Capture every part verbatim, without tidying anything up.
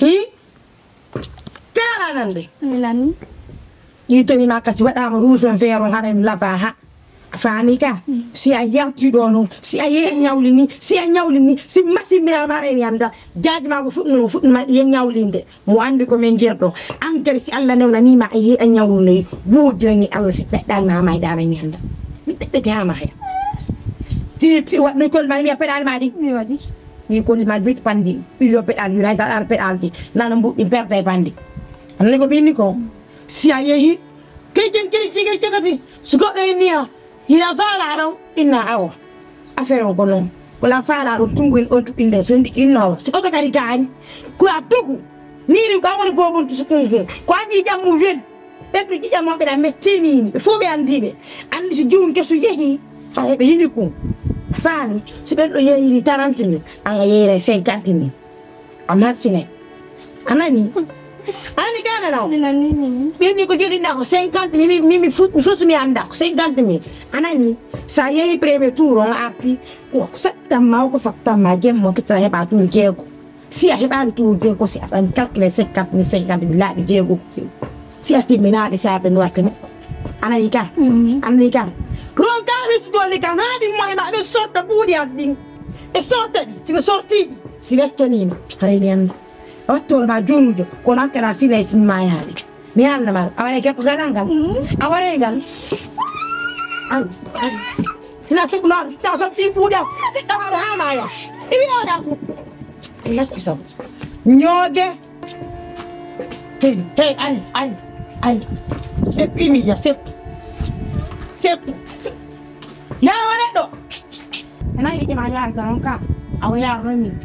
Hi? Kala nan de. Milani. Ɗi toni ma kasi waɗama ruuson feeron haɗa en laba ha. A faami ka? Si a yalti ɗo noon, si a yehi a ñawlini, si a ñawlini, si masi mbiɗa mara en yamda. Jaaji ma ko fuɗɗuno, fuɗɗuma ye ñawlinde. Mo anndi ko min gerɗo. An kadi si Allah newnanima a yehi a ñawlinoyi, woodira ni Allah si peɗɗal ma ma e dara ñanda. Mi ɗeɗɗete ha ma haya. Ti ti waɗno kol ma mi a peɗal ma ɗi. Mi waɗi. Ni kol ma bit pandi. Yo peɗal yo raysa ar peɗal ti. Nana mbuɗɗi perde pandi. Anne ko bini ko. Si a yehi, kay ken kiri kiri kiri kiri. Suko ɗo inniya. Hina faala ɗon inna awa. Affaire on ko noon. Ko la faala ɗon tungu en on tuɗɗinde so ndi inno awa. Si oto kadi gaani. Ko a tugu. Ni ɗum ka woni bobon to sukun ko. Ko an ƴiƴam mum weli. Ɓen to ƴiƴam maɓɓe ɗan mettini. Ɓe fof ɓe anndi ɓe. Anndi so jiwun kesu yehi. Hay ɓe yiɗi kun. A faami. So ɓen ɗo yeeyiri trente mille. An a yeeyray cinquante mille. A marsinay. A nani? A nani ka nana o? Mi nani mi. Ɓen ni ko joɗinɗa ko cinquante mille, mi mi fus mi annda ko cinquante mille. A nani? Sa yehi premier tour on arti ko sattan ma o ko sattan ma jemmo ketta heɓa tour jeego. Si a heɓani tour jeego si a ɗan calcule cinquante mille cinquante mille laaɓi jeego. Si a timminaɗe si a ɓe noirta neɗɗo. A nani ka? A nani ka? Ronka ɓe sudolli ka haɗi mo e ma ɓe sorta buuɗi addi. Ɓe sorta ɗi, si ɓe sorti ɗi, si ɓe accaniima, haray mi annda. A wattoore ma junuujo, kono an kadi a fiilay si mi maayaali. Mi annda ma, a waɗay keppo ganal ngal. A waɗay ngal. An, an. Sina suk noon, sina suk si buuɗa, ɗaɓaɗo haa maaya. Iwi oɗa. Lakki sab. Ñooge. Hey, hey, ay, ay, ay. Seppu imi ya, seppu. Seppu. Yaa waɗa ɗo. Ana yiɗi ma yaar tan ka. Awa yaar ɗo min.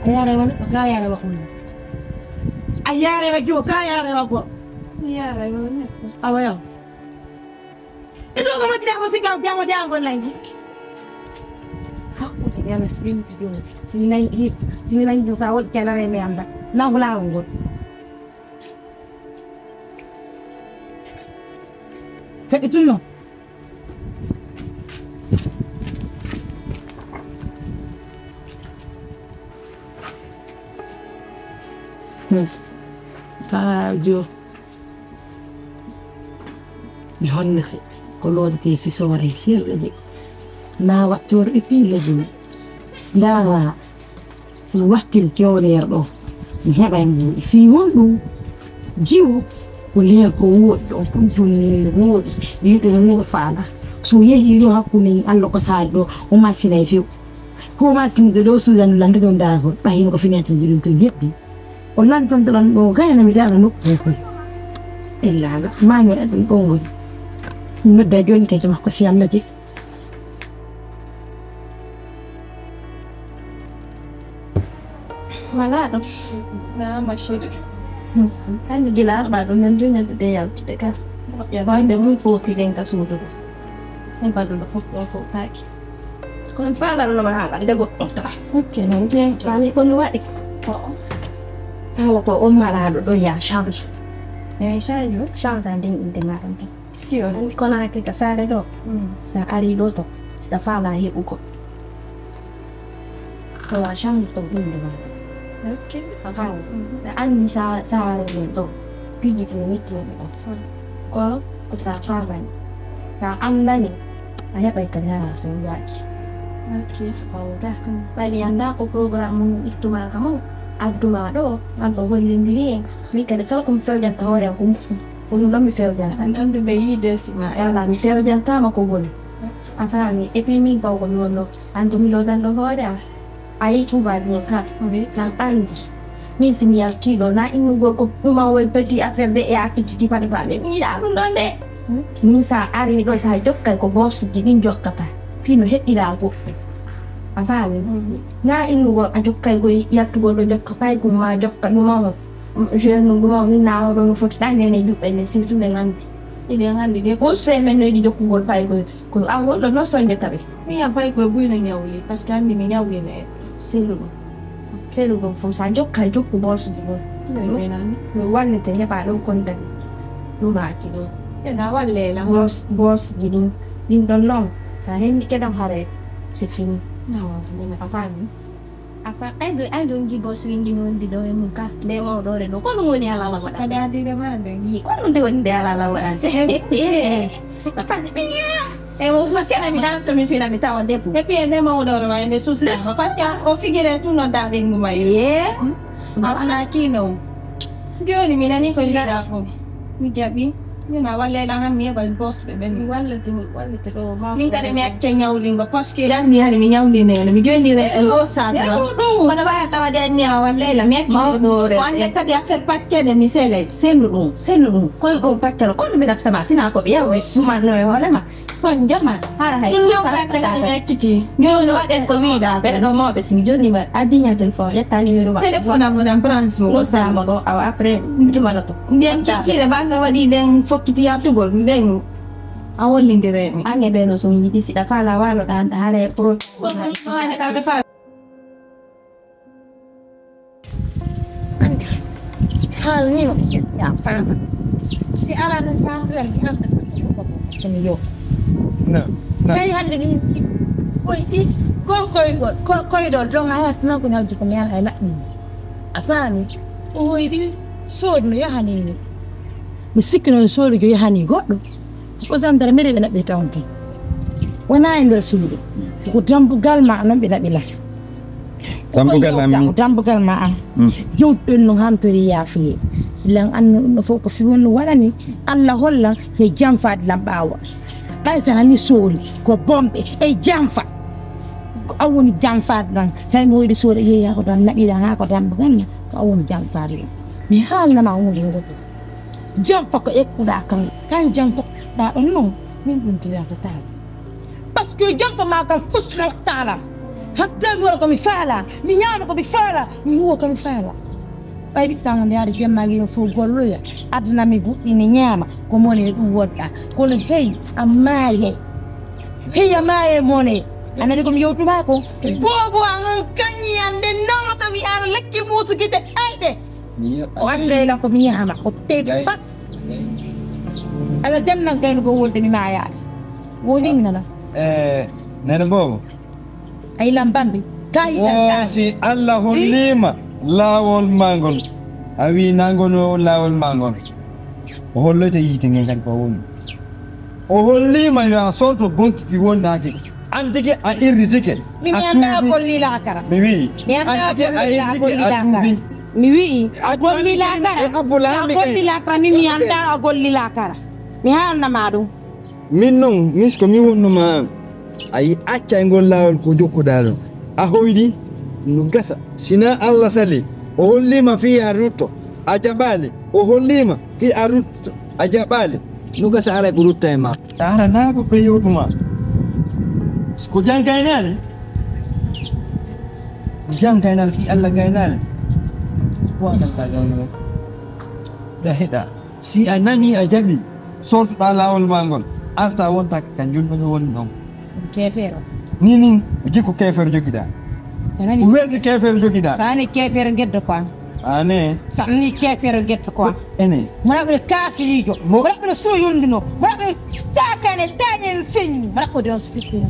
A yaare ma neɗɗo, ka yaare ma kulli. A yaare ma jiwo, ka yaare ma gor. Mi yaare ma neɗɗo. Awa yaw. Ito ko majjira ko sigaw jamo jango nangi. Hakkude yalla sibin bidiyo. Sibin nangi, sibin nangi sa wodi kala re me amba. Nangu lawo ngol. Fekki tunno. Sadio. Mi hollete ko loodetee si sooree seeɗa je. Ndaa wattoore e piilagol. Ndaa si wattil jooleer ɗo. Mi heɓay mbuuɗi. Fii won ɗum jiwo ko leer ko wooɗi ɗo. Ɗum jonni no wooɗi. Yiɗo no wooɗi faala. So yehii ɗo hakkunde Allah ko saali ɗo. O marsinay few. Ko marsinɗo ɗo suudan lande ɗon daragol. Ɓayin ko fenêtre ji ɗum to jeɗɗi. O lantonto ɗon ɗo gayna mi dara nokku ko. Ella ma mi waɗa ɗum ɗo ngol. Nodda joni kadi makko si Allah je. Wala ɗum. Na ma chérie. Hannde gila arɗa ɗum nan joñande de yaltude ka. Wande mum fof piɗen ka suudu ɗo. E mbaɗuɗo fof ɗo fof taaki. Kono faalano ma haala de goɗɗo ta. Ok, non bien. Fami ko mi waɗi. Ko faala ko on malaaɗo ɗo ya change. Eyi change o change an ndin inde ma ɗon tan. Yo ɗum kono hakke ka saare ɗo. Sa ari ɗo to sa faala heɓugo. Ko a change to inde ma. Ok. A faami. Ɗa anndi sa saare ɗon ɗo piiji ko metti ɗo. Kono ko sa faamani sa anndani a heɓay ka ñaala so yaaki. Ok. Wawta ɓay mi annda ko programme mum ittuma ka mum adduma ɗo an ɗo hollindiri en. Min kadi kala ko mi fewjanta hoore am ko mum. Ko ɗum ɗon mi fewjanta. An ɗon ɓe yiide sima. Wala mi fewjantama ko woni. A faami et puis min kaw ko mi wonno an ko mi lodanɗo hoore am. A yi tubaji mon ka kam andi. Min si mi yalti ɗo na innugol ko ɗuma woni petit affaire de e akititi patapaɓe mi yiɗa ɗum ɗon de. Min sa ari ɗo sa jokkay ko borsuji ɗin jokkata fino heɓɓira goɗɗum. A faami? Na innugol a jokkay koy yattugol ɗo jokka paykun ma jokka ɗuma on. Jeune ɗum ɗuma on inna oɗo no foti ɗan nene juɓɓe ne surtout ɓe gandi. Eɗen gandi de ko se men no yiɗi jokkugol paykun. Ko an wonɗo noon soñde tawi. Mi yiya paykun e buyno ñawli par ce que anndi mi ñawlino e selluɗo. Selluɗo fof so a jokka e jokku borsude ɗum. Mi wallite heɓa ɗum kondaŋ ɗumaaki ɗum. Ena walle la. Bors borsude ɗum. Ɗin ɗon noon so a hendi keɗon hare c'est fini. A faami. Apa, ay ɗo, ay ɗo ngi boss windi noon ndi ɗo e mum ka, nde mawɗore ɗo. Kono woni alala waɗa. Kadi adire ma nde. Yi, kono nde woni nde alala waɗa. Eh, eh. Papa, eh, mo kuma sena mi dan to mi fina mi tawa debbo. Pepi e nde mawɗore ma, e nde susta. Parce que o figure tout no da ɓengu ma. Ye. Ala kino. Joni mi nani ko liɗa ko. Mi jaɓi. Min a wallay ɗan han mi heɓa boss ɓe ɓen. Mi wallete, mi wallete ɗo ma. Min kadi mi acca ñawlingo parce que ɗan mi hari mi ñawlineno. Mi jonnire e ɗo satra. Kono waya tawa de ni a wallay la mi acca. Mawɗo re. Wande kadi affaire paccede mi selay. Sendu ɗum, sendu ɗum. Koye ɗum paccere kono mi naftama sina ko ɓe yawi sumanno e hoorema. Kon joma hara hay. Ɗum ɗo ka ɓe ka ɓe titi. Ñoo no waɗen ko miɗa. Ɓe ɗo mawɓe si mi jonni ma addi ñan téléphone ƴetta numéro ma. Téléphone am ɗan branche mo. Mo sa mo ɗo awa après mi jumano to. Nden kikkire ba nga waɗi nden fokkiti yartugol nden a wollindire mi. Ange ɓe no so yiɗi siɗa fala walo ɗan hare pro. Ko ko wani ka ɓe fala. Anndi, haala nii no ɓe njeɗɗaa faama. Si alaa noon faamduɗen, mi annda ko mi yo. No, no. Tawi hannde min koyɗi, gol koygol, ko-, koyɗol, donc a yahata noon ko ñawde ko mi alaa e laɓɓinde. A faami? O hoyɗi, soodi no yahanii mi. Mi sikki noon soodi jo yahanii goɗɗo. Ko gendarmerie ɓe naɓi tawde. Wonaa e nder suudu. Ko dambugal ma noon ɓe naɓi lan. Dambugal am min. Ko dambugal ma an. Mm. Jewtuɗen no hantori yaafuye. Lan anno ɗum ɗo fof ko fi wonno waɗani. Allah hollan he jamfaade lan ɓaawo. Ɓay tan ni soori ko bomɓe e jamfa. Ko an woni jamfaade lan. Tawi mi hoyɗi soori yeeya ko tan naɓiɗan haa ko dambugal ma. Ko an woni jamfaade lan. Mi haalnama huunde ngoto. Jam fa ko ekkuɗaa kan, kan jam fa ɗaa ɗon non, min ɗum to yasataani. Parce que jam fa maa kan fusra taala. Hatta mi wala ko mi faala, mi ñaama ko mi faala, mi huwa ko mi faala. Ɓay ɓiɗɗa ngon yaade jemma ngi fof golloya, aduna mi buɗɗi mi ñaama, ko mone ɗum wonɗa. Kono hey, a maaye. Hey, a maaye mone. Anani ko mi yewtuma ko. Bobo an kañi ande nawata mi ara lekki musu gite ayde. O addoyla ko mi yahama o tewi pas. Ala jannan kayno go wonde mi mayaade. Woni mi nana. Eh, nene bobo. Ay lam bambi. Kayi tan. Si Allah hollima laawol ma ngol, a wi na ngol o laawol ma ngol, o holloyta yiite ngen kadi ko woni. O hollima yo a sorto bonki ki wondaaki. An tigi a irritike. Mi mi anda a golli laakara. Mi wi. Mi anda a golli laakara. Mi wi. A golli laakara. A golli laakara mi mi anda a golli laakara. Mi haalna ma ɗum. Min non mis ko mi wonno ma an. A yi acca e ngol laawol ko jokkuɗaa ɗon. A hoyɗi no gasa. Sina Allah sali o hollima fii a rutto a jaɓaali. O hollima fii a rutto a jaɓaali. No gasa aray ko rutta e ma. Ara na ko ɓe yewtuma. Ko jangaynaali. Ko jangaynaali fii Allah gaynaali. Ko Allah gaynaali. Da heɗa. Si a nani a jaɓi, sortoɗaa laawol maa ngol, arta wonta ka julɓe ɓe woni ɗon. Keefeero. Ni nin, jikku keefeero jogiɗaa. Ko welde keefeero jogiɗaa. Sani keefeero geddo ko an. Ane. Sani keefeero geddo ko an. Ene. Mona ɓe kaafiriijo. Mona ɓe so yonduno. Mona ɓe taakane taañen señ. Mona ko don spirituel.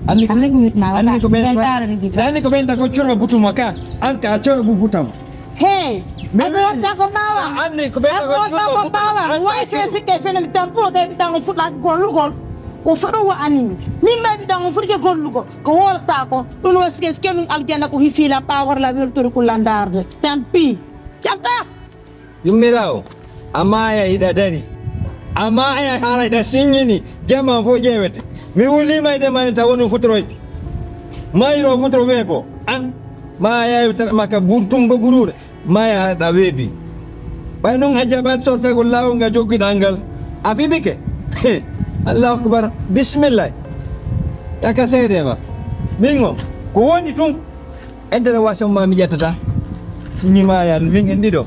Anni ko anni ko ɓen anni ko ɓen anni ko ɓen ta ko coro butuma ka. An ka coro bu butama. Hey, mi wonta ko ɓaawa. Anni ko ɓe ko ɓaawa. Way fe sikke fene mi tan pour de tan fuɗa gollugol. O fuɗo wa ani. Min ma di dan fuɗi gollugol. Ko wolta ko. Ɗum wa sikke sikke min aljanna ko hifila power la weltori ko landarde. Tan pi. Jagga. Yummirawo. Amaya ida dari. Amaya hara ida sinyini. Jama fo jewete. Mi wulima ide mani ta wonu futroy. Mayro futro wego. An. Maya maka burtum burure. Maya haɗa weeɓi. Ɓay noon a jaɓat sortagol laawol ngal joggiɗaa ngal. A fiɓike. Allahu akbar. Bismillah. Taka seede ma. Min o. Ko woni tun? Intervention ma mi ƴettata. Ñimaayal min en ɗiɗo.